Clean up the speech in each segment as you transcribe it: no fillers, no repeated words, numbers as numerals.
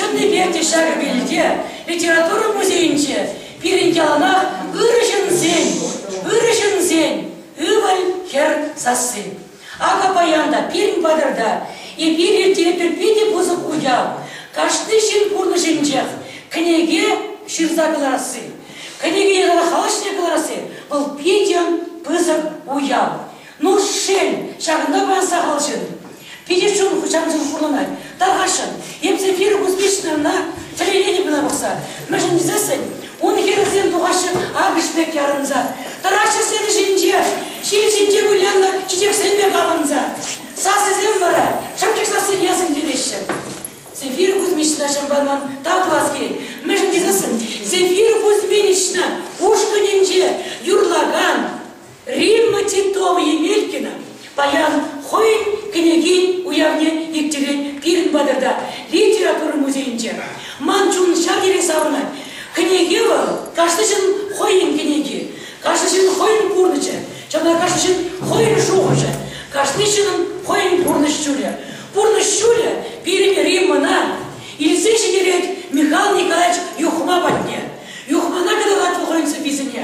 Чӑннипех те ҫакӑ килте, литература музейӗнче, пирӗн яланах ырӑ ҫынсен, ырӑ ҫынсен ывӑл-хӗр сасси. Акӑ паян та пирӗн патӑрта эпир ирттеретпӗр питӗ пысӑк уяв. Кашни ҫын пурнӑҫӗнчех кӗнеке ҫырса кӑларасси, кӗнекене тата халӑх ҫине кӑларасси вӑл питӗ пысӑк уяв. Ну, шел, ҫакӑнта паян сахал ҫын. Питӗ чун ҫавӑншӑн хурланать. Тархасшӑн, эп Земфира Кузьмичнӑна тӗлӗнетӗп ӑна пӑхса. Мӗншӗн тесессӗн ун хӗрӗсем тухаҫҫӗ акӑш пек ярӑнса. Тӑраҫҫӗ сцена ҫинче, ҫил ҫинче выляннӑ чечексем пек авӑнса. Сасӑсем вара шӑпчӑк сассине сӗнтереҫҫӗ. Земфира Кузьмична ҫавӑнпа ман тав тӑвас килет. Мӗншӗн тесессӗн Земфира Кузьминична ушкӑнӗнче юрлакан Римма Титова-Емелькина паян хӑйӗн кӗнекин уявне ирттерет пирӗн патӑрта, литература музейӗнче. Ман чун ҫав тери савӑнать. Кӗнеке вӑл кашни ҫын хӑйӗн кӗнеки, кашни ҫын хӑйӗн пурнӑҫӗ, ҫавна кашни ҫын хӑйӗн шухӑшӗ, кашни ҫыннӑн хӑйӗн пурнӑҫ ҫулӗ. Пурнӑҫ ҫулӗ пирӗн Риммӑна илсе ҫитерет Михаил Николаевич Юхма патне. Юхмана кӑтартать вӑл хӑйӗн сӑввисене.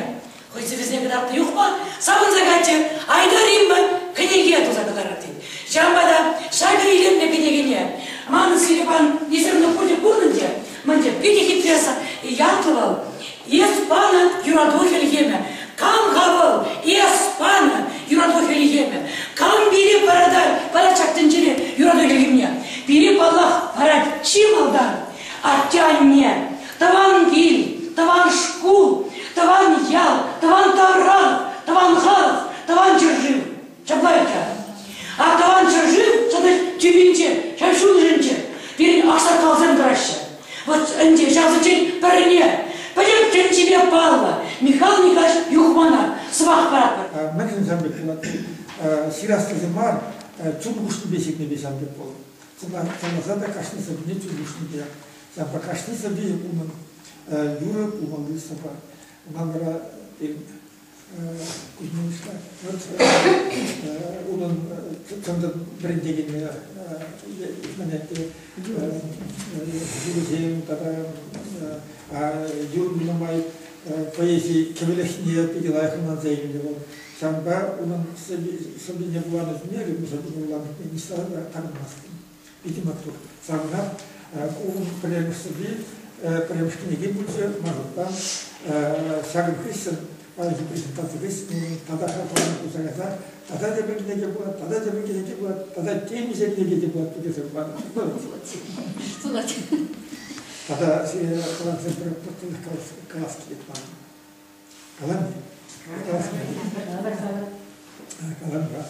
Хӑйсем кӑтартнӑ юхма савӑнса кайчӗ. Айта Римма кӗнеке туса кӑларать тет. Ҫавӑнпа та ҫакӑ илемлӗ кӗнекене манӑн Селиван Нестеровна пурте курнӑ ӗнтӗ. Мӗнте питӗ хитре ятлӑ вӑл. Эс панӑ юрату хӗлхемӗ. Кам-ха вӑл эс панӑ юрату хӗлхемӗ? Кам пире паратать, парать ҫак тӗнчере юрату хӗлхемне? Пире, паллах, парать чи малтан атте-анне, тӑван кил, тӑван шкул, тӑван ял, тӑван тавралӑх, тӑван халӑх, тӑван ҫӗршыв. Ҫапла вӗт-ха. А тӑван ҫӗршыв тата тӳпинче, ҫав ҫул ӗҫӗнче пирӗн аксакалсем тӑраҫҫӗ. Вот ӗнтӗ ҫавсенчен пӗрне, пӗтӗм тӗнчипе паллӑ Михаил Николаевич Юхмана сӑмах паратпӑр. Мӗншӗн ҫав пек пулать? Ҫырас тесе мар, чун хушнипе ҫырнипе ҫав пек пулать. Чӑнласа та кашни сӑввине чун хушнипе. Ҫавӑнпа кашни сӑвви унӑн юрӑ пулмалли сӑвӑ. Унтан вара Кузьминична унӑн чӑн-чӑн вӗрентекенне юрӑсем тата юрӑ нумай поэзи кӗвӗлӗхне питӗ лайӑх ӑнланса илнӗ вӑл. Ҫавӑнпа унӑн сӑввине вуланӑ чухне, Людмила сӑввине вуланӑ чухне ниҫта та такӑнмастӑн. Питӗ маттур. Ҫавӑнпа унӑн пӗрремӗш сӑвви, пӗрремӗш кӗнеки пулчӗ ман шутпа. Ҫакӑн хыҫҫӑн, паянхи презентаци хыҫҫӑн унӑн тата хавхалану пулса кайса тата тепӗр кӗнеке пулать, тата тепӗр кӗнеке пулать, тата темиҫе кӗнеке те пулать тесе Пулать. Тата сире тӑвансем пӗр вӑрттӑнлӑх калас килет ман. Калам-и? Калас Калам-ха.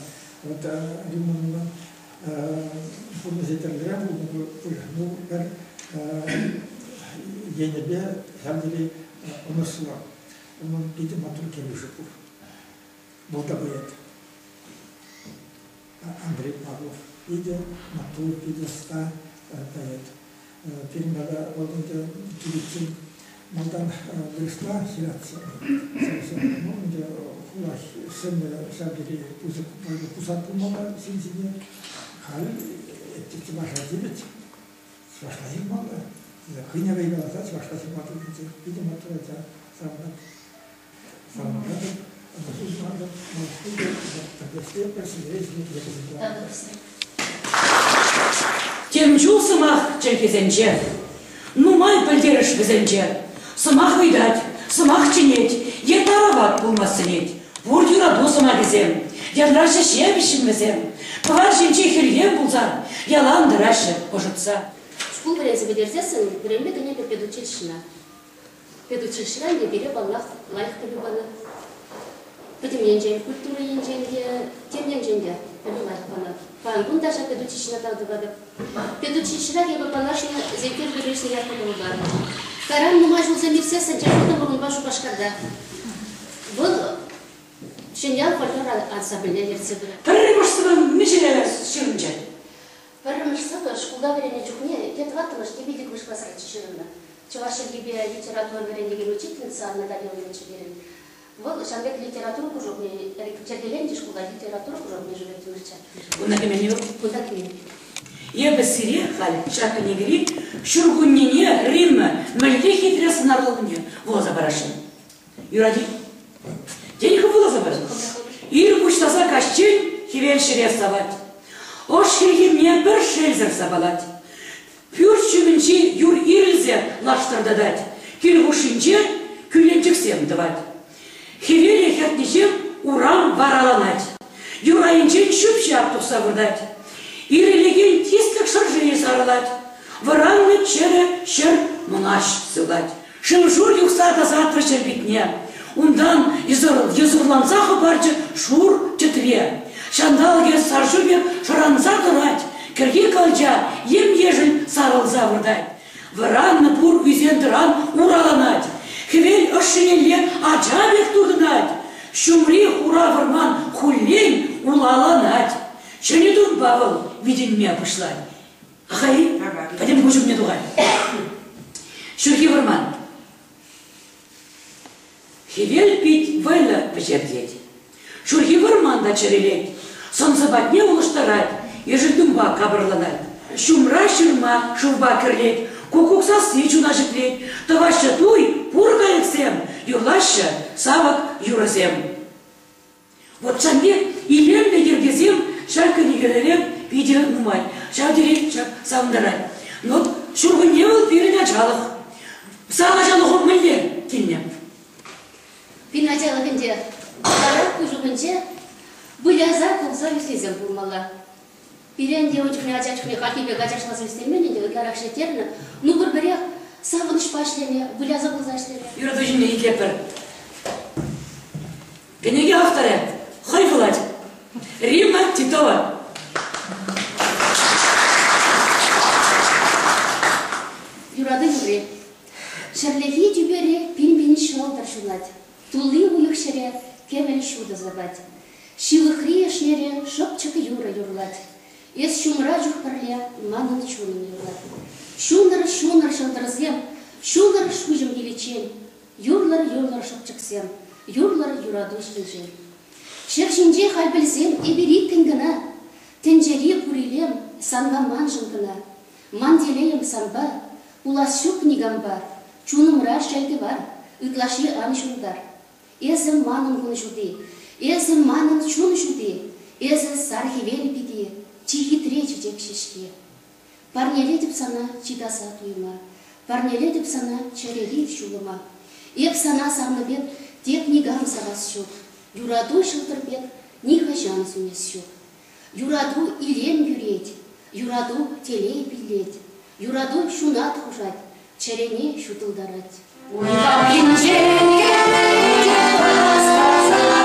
Вот Риммӑн пурнӑҫӗ тӗрлӗрен пулнӑ пуль. Ну, пӗр енӗпе ҫав тери ӑнӑҫлӑ. Унӑн питӗ маттур килӗшӳ пур. Вӑл та пуять. Андрей Павлов питӗ маттур, питӗ ӑста поэт. Пирӗн пата вӑл ӗнтӗ киличчен малтан вырӑсла ҫыратчӗ. Ну, ӗнтӗ хула сӗмӗ ҫав тери пысӑк пусат пулмалла ҫын ҫине. Халь чӑваша тивет, чӑвашла ҫырмалла. Хӑйне хӑй каласа чӑвашла ҫырма тытӑнчӗ. Питӗ маттур ача, савӑнать. Савӑнатӑп, ӑнӑҫу сунатӑп, малашне те пӗрлешсе пӗр ҫӗре Тем чул сӑмах чӗлхесенче, нумай пӗлтерӗш вӗсенче. Сӑмах ыйтать, сӑмах чӗнет е тарават пулма сӗнет. Пур юрату сӑмахӗсем, янраҫҫӗ ҫепӗҫҫӗн вӗсем. Тӑван ҫинче хӗлхем пулсан ялан тӑраҫҫӗ ӑшӑтса. Шкул вӗренсе пӗтерсессӗн вӗренме кӗнӗ педучилищӗна. Педучилищӗра ӗнтӗ пире, паллах, лайӑх пӗлӳ панӑ. Пӗтӗм енчен, культура енчен те, тем енчен те пӗлӳ лайӑх панӑ. Паян кун та ҫак педучилищӗне тав тӑватӑп. Педучилищӗра эпӗ паллашнӑ Земфира Юрьевична Якутовӑпа. Кайран нумай ҫулсем иртсессӗн тӗл пултӑмӑр унпа Шупашкарта. Вӑл Ҫӗньял фольклор ансамбльне ертсе пырать. Пӗрремӗш сӑвӑ миҫере ҫырӑнчӗ? Пӗрремӗш сӑвӑ шкулта вӗреннӗ чухне те тӑваттӑмӗш, те пиллӗкмӗш класраччӗ ҫырӑннӑ. Чӑваш чӗлхипе литература вӗрентекен учительница Анна Даниловнӑччӗ пирӗн. Вӑл ҫав пек литература кружокне йӗркеленчӗ шкулта, литература кружокне ҫӳреттӗмӗрччӗ. Кунта кӗмен-и вӑл? Кунта кӗмен. Эпӗ сире халь ҫак кӗнекери ҫуркуннене. мӗнле хитре сӑнарланине вуласа парасшӑн. Юрать-и? Тен, хӑв вуласа парӑн? Ир пуҫласа каҫчен хӗвел ҫӗре савать. Ӑш хӗлхемне пӗр шелсӗр сапалать. Пӳрт ҫумӗнчи юр ирӗлсе лаштӑртатать, кил хушшинче кӳлленчӗксем тӑвать. Хӗвеле хӗртнӗҫем урам вараланать. Юр айӗнчен ҫӳп-ҫап тухса выртать. Ирӗлекен тислӗк шӑрши сарӑлать. Вӑраннӑ чӗрӗ ҫӗр мӑнаҫ сывлать. Шыв-шур юхса тасатрӗ ҫӗр питне. Унтан йӑсӑрланса хӑпарчӗ шур тӗтре. Ҫанталӑкӗ саршу пек шӑранса тӑрать, кӗрхи калча ем-ешӗл сарӑлса выртать. Вӑраннӑ пур ӳсен-тӑран ураланать, хӗвел ӑшшинелле ача пек туртӑнать, ҫумри хура вӑрман хуллен улаланать. Ҫӗнӗ тумпа вӑл витӗнме пуҫлать. Ахаль пӗтӗм куҫ умне тухать. Ҫурхи вӑрман. Хӗвел пит вӑйлӑ пӗҫертет. Ҫурхи вӑрман та чӗрӗлет. Сӑн-сӑпатне улӑштарать, ешӗл тумпа капӑрланать. Ҫумра ҫырма шывпа кӗрлет, куккук сасси чуна ҫӗклет. Тӑваҫҫӗ туй пур кайӑксем, юрлаҫҫӗ савӑк юрӑсем. Вот ҫав пек илемлӗ йӗркесем ҫак кӗнекере питӗ нумай. Ҫав тери ҫак савӑнтарать. Но ҫуркунне вӑл пирӗн ачалӑх. Сан ачалӑху мӗнле килнӗ? Пирӗн ачалӑхӗнче ытларах куҫ умӗнче выляса кулса ӳснисем пулмалла. Пире ӗнтӗ ун чухне ача чухне хальхи пек ачашласа ӳстермен ӗнтӗ, ытларах ӗҫлеттернӗ. Ну, пӗр-пӗрех савӑнӑҫпа ӗҫлеме, выляса кулса ӗҫлеме. Юрату ҫинчен итлетпӗр. Кӗнеке авторӗ хӑй вулать. Римма Титова. Юрату юрри. Ҫӗрлехи тӳпере пин-пин ҫӑлтӑр ҫунать. Тулли уйӑх ҫӗре кӗмӗл ҫутӑ сапать. Ҫывӑхри ӗшнере шӑпчӑк юрӑ юрлать. Эс ҫумра чух пӗрле манӑн чунӑм юрлать. Ҫунӑр, ҫунӑр ҫӑлтӑрсем, ҫунӑр шуҫӑм киличчен. Юрлӑр, юрлӑр шӑпчӑксем, юрлӑр юрату ҫинчен. Ҫӗр ҫинче халь пӗлсем эпир иккӗн кӑна, Тӗнчери пур илем санпа маншӑн кӑна. Ман телейӗм санпа, пулас ҫук никампа, Чунӑмра шел тӑвар, ытлашши ан ҫунтар. Эсӗ манӑн кун ҫути, эсӗ манӑн чун ҫути, Эсӗ сар хӗвел пики, чи хитре чечек ҫеҫки. Парнелетӗп сана чи таса туйӑма, Парнелетӗп сана чӗрери ҫулӑма. Эп сана савнӑ пек тек никам савас ҫук, Юрату ҫӑлтӑр пек нихӑҫан сӳнес ҫук. Юрату илем кӳрет, юрату телей пиллет, Юрату ҫунат хушать, чӗрене ҫутӑлтарать. Уй хапхинчен кӗрет васкаса.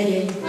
ҫӗнӗрен.